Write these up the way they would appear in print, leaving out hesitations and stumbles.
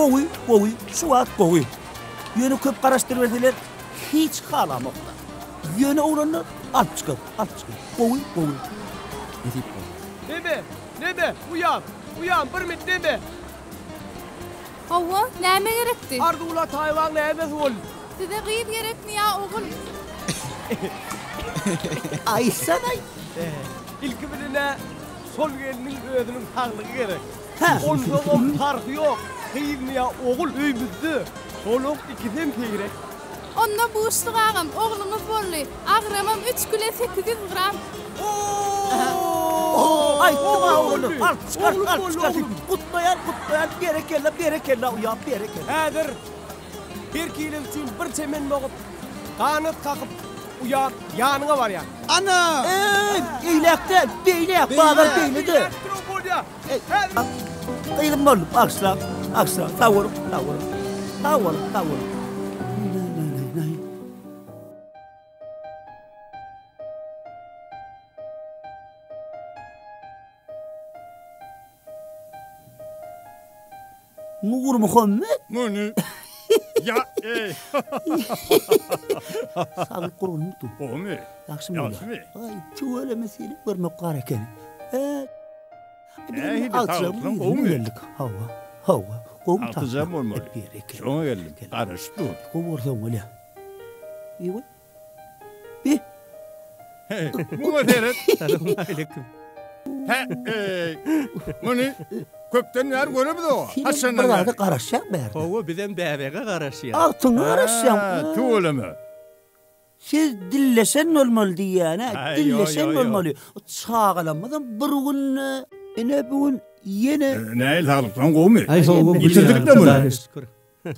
Gowy, gowy, şu wagt gowy. Ýöne köp garaşdyryberseler hiç halamok-da. Ýöne oglanlar alyp çykar, alyp çykar. Gowy, gowy. Nesip bolsa. Neme, neme, uýam, uýam, bir mit neme? Hawa, näme gerekdi? Arzuwly Ataýewaň nämesi boldy? Size gyz gerekmi ýa ogul? Aýtsana. Ilki bilen-ä şol gelniň özüniň saglygy gerek. Onsoňam parhy ýok, gyzmy ýa ogul öýmüzde şolaň ikisem seýrek. Onda buşluk agam, ogluňyz boldy. Agramam üç kile 800 gram. Aýtdym-a oglum, alyp çykar, alyp çykar diýip. Gutlaýan, gutlaýan, berekella, berekella uýam, berekella. Häzir her kile üçin bir çemen bogup, ganat kakyp, uýam, ýanyňa barýan. Ana! Eý, eýläk däl, beýläk, bazar beýlede. Beýläkdir-ow bolýa. Gyzym boldy, bagyşlaň, bagyşlaň, sag boluň, sag boluň. Sag boluň, sag boluň. Nurmuhammet. Muny ýa eý. Saglyk gurgunmydy? Gowumy? Ýagşymy? Ýagşymy? Aý, tüweleme seni görmek gar ekeni. Ä. Nähili saglyklaň gowumy? Geldik. Hawa. Hawa. Gowumy? Agtyjagym bolmaly. Şoňa geldim. Garaşyp dur. Gowy bolsaň bolýa. Eý, Bi. Heý, muňa seret. Salowmaleýkim. Hä-eý. Muny köpden bäri göremizok. Haçandan Bir bäri? zada garaşýaň bärde. Hawa, bizem bäbege garaşýas. Agtyňa garaşýaň. Hä, tüweleme. Siz dilleşen bolmaly diýýän-ä, Aý, dilleşen ýo, ýo, ýo. bolmaly. Çagalarymyzam bir gün, ine bu gün ýene. Nähili saglyklaň gowumy? Aý, hawa, Ýitirdik-dä muny. Hudaýa şükür.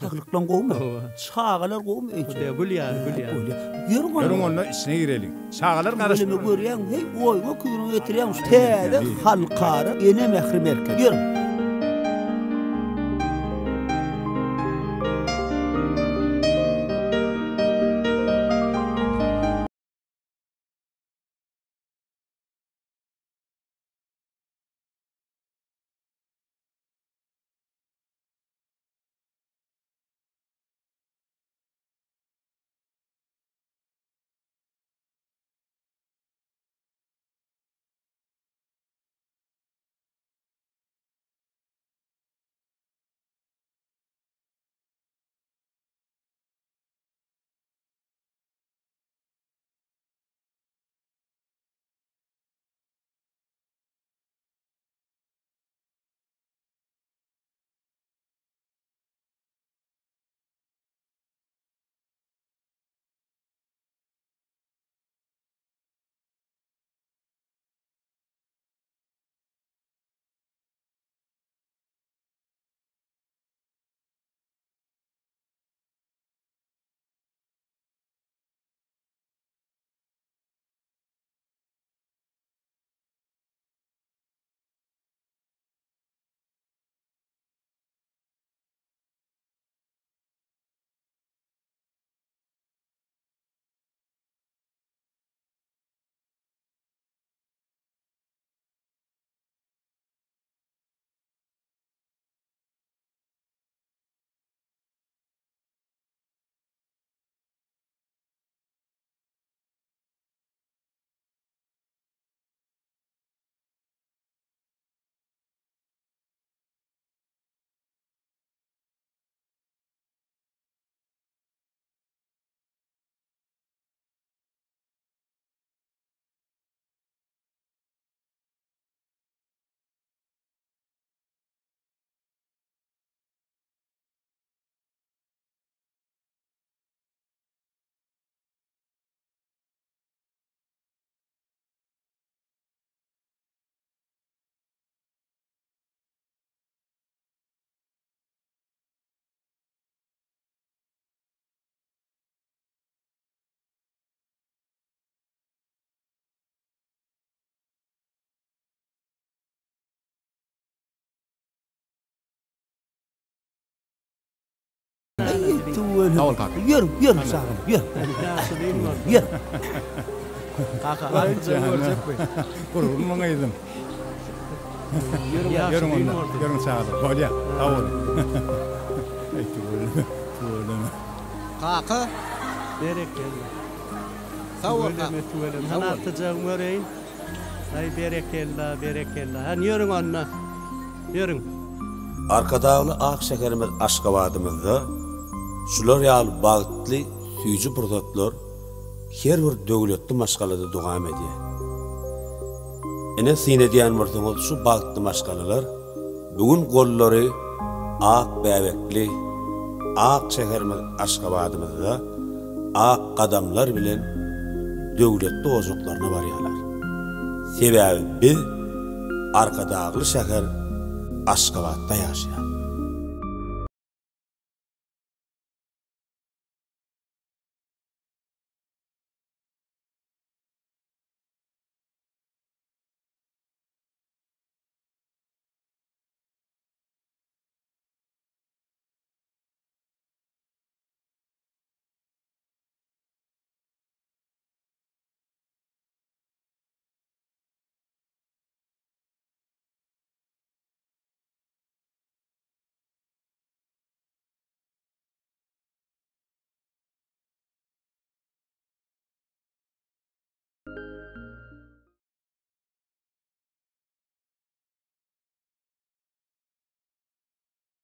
Saglyklan gowumy? Hawa. Çagalar gowumy öýçe? Hudaýa gül ýaly, gül ýaly. Bolýa. Ýörüň onda. Ýörüň onda içine gireliň. Çagalar garaşyp Tüweleme görýäň, heý, oýuňa küýüňe getirýäň şu täze halkara ene mähri merkezi. Ýörüň. Sag bol kaka. Ýör, ýör çagam, ýör. Ýör. Kaka, agtyjagy görjekmi? Gurgunmyň gyzym. Ýörüň onda, ýörüň çagalar. Bolýa, sag boluň. Kaka. Berekella. Sag bol kaka. Tüweleme, tüweleme. Sag Hany bol. agtyjagymy göreýin. Aý berekella, berekella. Hany ýörüň onda. Ýörüň. Arkadagly ak şäherimiz Aşgabadymyzda şular ýaly bagtly süýji pursatlar her bir döwletli maşgalada dowam edýär. Ine syn edýän bolsaňyz şu bagtly maşgalalar bu gün gollary ak bäbekli ak şäherimiz Aşgabadymyzda ak gadamlar bilen döwletli ojaklaryna barýarlar. Sebäbi biz Arkadagly şäher Aşgabatda ýaşaýarys.